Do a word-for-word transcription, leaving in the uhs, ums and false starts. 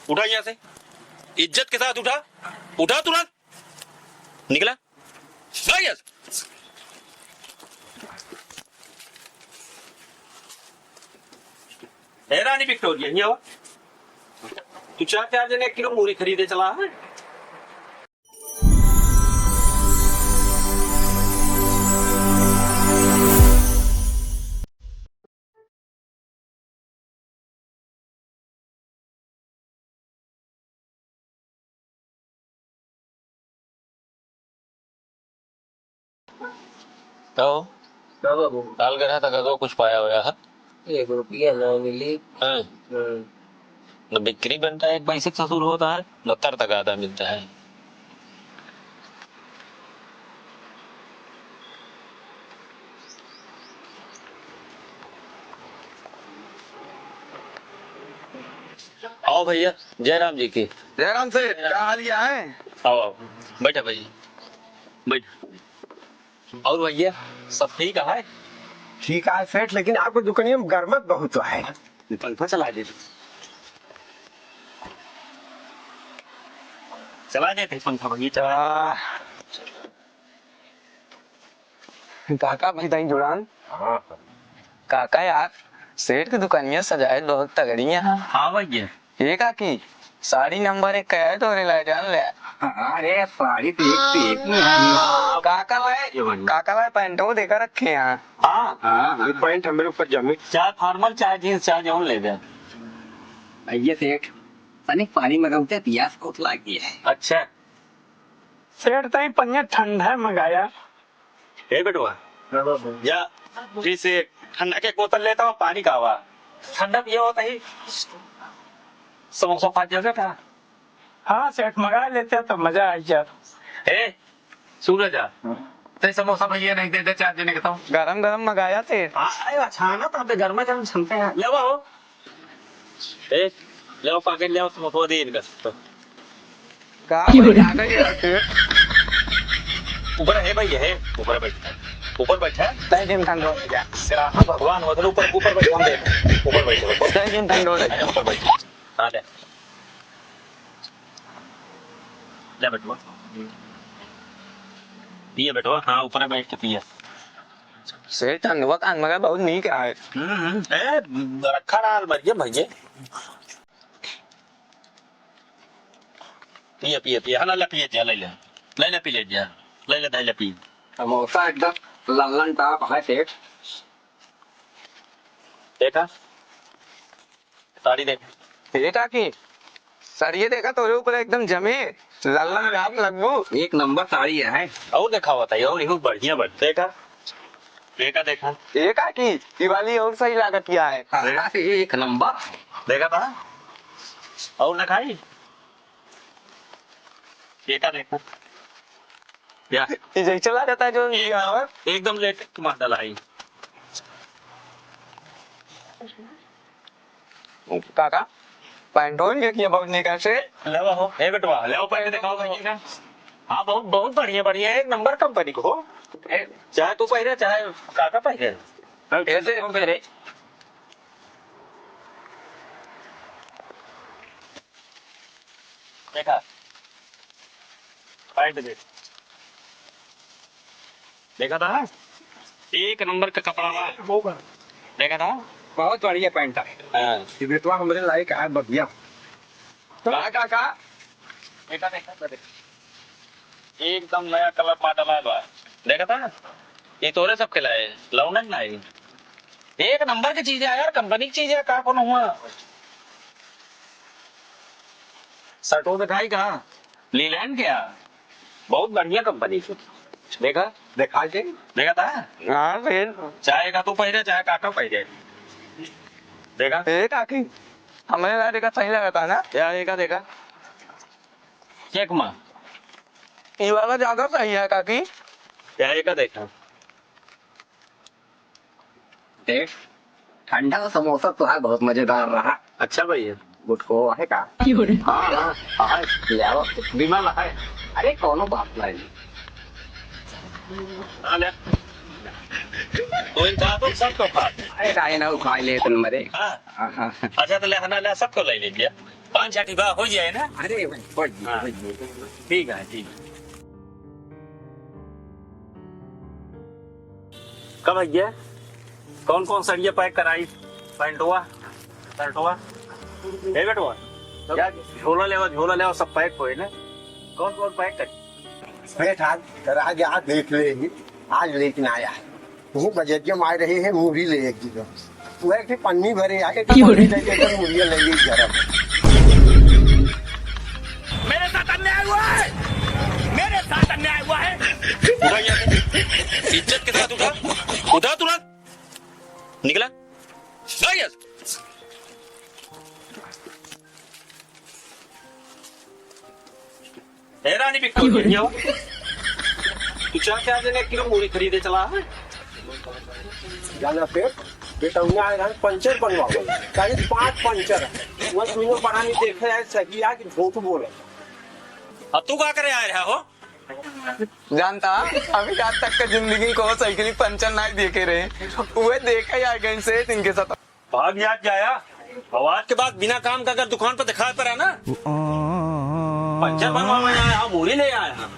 उठा यहाँ से, इज्जत के साथ उठा, उठा तुरंत, निकला। भाग यहाँ से। ए रानी विक्टोरिया, यहाँ आवा। तू चार, चार जने एक किलो मूरी खरीदे चला है। तो का बाबू? काल गया था, कदो कुछ पाया होया है? एक रुपया ना मिली। हाँ। हम्म। न बिक्री बनता है, एक पैसे ससुर होता है, न तर तक आधा मिलता है। आओ भैया, जय राम जी की। जय राम सेठ, का हाल है? आओ, आओ, बैठा भाई, बैठ। और भैया, सब ठीक है? ठीक है सेठ, लेकिन आपको दुकानिया में गरमत बहुत है। पंखा चला दे। चला देते पंखा भैया, चला। आ, काका भाई दाई जुड़ान। हाँ। काका यार, सेठ की दुकानिया सजाए बहुत तगड़ी है। हाँ भैया। ए काकी, साड़ी नंबर एक का है तोरे ला जान ले। अरे साड़ी तो एक से एक में है। काका भाई, ये बन। काका भाई पैंटो देखा रखे हैं। हाँ, हाँ, ये पैंट हमारे ऊपर जमी। चाहे फॉर्मल, चाहे जींस, चाहे जौन ले दे। भैया सेठ, तनिक पानी मंगाउते, पियास बहुत लागी है। अच्छा। सेठ, तई पनिया ठंडा मंगाया। ए बेटवा, हाँ बाबू। जा, जी से ठंडा के बोतल लेता हूँ, पानी का आवा। ठंडा पिया होता ही समोसा खा जाएगा था। हाँ सेठ, मंगा लेते तो मजा आ जाता। ए, सूरज आ। हाँ। ते समोसा भैया नहीं दे दे, चार जने के तो। गरम गरम मंगाया थे। हाँ, अरे अच्छा ना, तो आप गरमा गरम छनते हैं। ले आओ। ए, ले आओ, पाकेट ले आओ, समोसा दे इनका। का भाई, आ गए यार, सेठ। ऊपर है भाई, है। ऊपर बैठ। ऊपर बैठ है। तय दिन ठंड हो गया। तेरा हाँ भगवान, मतलब ऊपर, ऊपर बैठ, हम देख। ऊपर बैठ, ऊपर। तय दिन ठंड हो गया। अरे, ऊपर बैठ। हाँ, ले। ले बेटवा। पिए बेटवा, हाँ, ऊपर बैठ के पिए। सेठ, ठंडवा कान मगा बहुत नीक है। हम्म, हम्म। ए, रखा रहा अलमारी में भैया। पिए, पिए, पिए। हाँ, ले, ले, पिए जा, ले ले। ले ले, पी ले जा। ले ले, ले ले, पी। समोसा एकदम लल्लन टाप है, सेठ। देखा? साड़ी देख। ए काकी, साड़ी ये देखा, तोरे ऊपर एकदम जमे, लल्लन टाप लगबू। एक नंबर साड़ी है। और देखा हुआ था, और इहू बढ़िया बन। देखा? देखा, देखा। ए काकी, ई वाली और सही लागत किया है। हाँ, एक नंबर। देखा था? और ना खाई? देखा, देखा। या। ई जैसे लागत है जो एकदम लेटेस्ट मॉडल है। काका, पैंटोन के किया बहुत निका से। लेवा हो। ए बेटवा, लेवा पैंट दिखाओ भाई का। हाँ, बहुत, बहुत बढ़िया, बढ़िया, एक नंबर कंपनी को हो। ए, चाहे तू पहिरे, चाहे काका पहिरे। ऐसे कौन पहिरे? देखा, पैंट देख, देखा था, एक नंबर का कपड़ा बा। देखा था, बहुत बढ़िया पैंट है। हाँ। ये बेटवा हमरे लायक है, बढ़िया। का, का, का? देखा, देखा, देखा। एकदम नया कलर मॉडल आयल बा। देखा था? ये तोरे सबके लाए, लौंडन ना आई। एक नंबर की चीज है यार, कंपनी की चीज है, का कोनो हुआ? शर्टों दिखाई कहाँ? लीलैंड क्या? बहुत बढ़िया कंपनी की। देखा? देखा के? देखा था? हाँ, फिर। चाहे का तू पहिरे, चाहे काका पहिरे। देखा? ए, काकी, हमें ना देखा सही लगा था ना? क्या, ये का देखा? चेक मार। ये वाला ज्यादा सही है काकी। क्या ये का देखा? देख, ठंडा समोसा तो है, बहुत मजेदार रहा। अच्छा भैया। गुटखो है का? हाँ, हाँ, हाँ, ले आओ। विमल है। अरे, कोनो बात नहीं। हाँ, ले। कोई खा तो सब तो खा। अरे, काहे ना, उ खा ले, तुम मरे। हाँ। हाँ, हाँ। अच्छा, तो ले, खाना ले, सबको ले लीजिए। पाँच छह ठो हो जाए ना? अरे, भाई, हो जाए, हाँ। हो जाए। ठीक है, ठीक है। का भैया, कौन कौन सड़िया पैक कराई? पैंटवा, शर्टवा। ए बेटवा, या झोला लेवा, झोला लेवा, सब पैक होए ना। कौन कौन पैक कर? बैठ, आज राजा देख ले, आज लेकिन आया। वो बजरिया मार रहे हैं, मूढ़ी ले एक किलो। वो एक ठे पन्नी भरे आके, एक ठे पन्नी लेके, एक ठे मूढ़िया ले ली गरम। मेरे साथ अन्याय हुआ है, मेरे साथ अन्याय हुआ है। उठा यहाँ से। इज्जत के साथ उठा, उठा तुरंत। निकला। जा यहाँ से। ए रानी बिक्कू, यहाँ आओ। तू चार चार जने किलो मूढ़ी खरीदे चला है? जाना सेठ, बेटा, उन्हें आए हैं पंचर बनवावे। कहीं पांच पंचर है। वह सुनो पढ़ा नहीं देखे है, सही है कि झूठ बोले। अब तू का करे आए रहा हो? जानता, अभी आज तक का जिंदगी को साइकिल पंचर नहीं देखे रहे। वह देखा ही आ गए सेठ इनके साथ। भाग याद जाया। और आज के बाद बिना काम का अगर दुकान पर दिखाई पड़ा ना, पंचर बनवावे आया, हम मूढ़ी ले आया।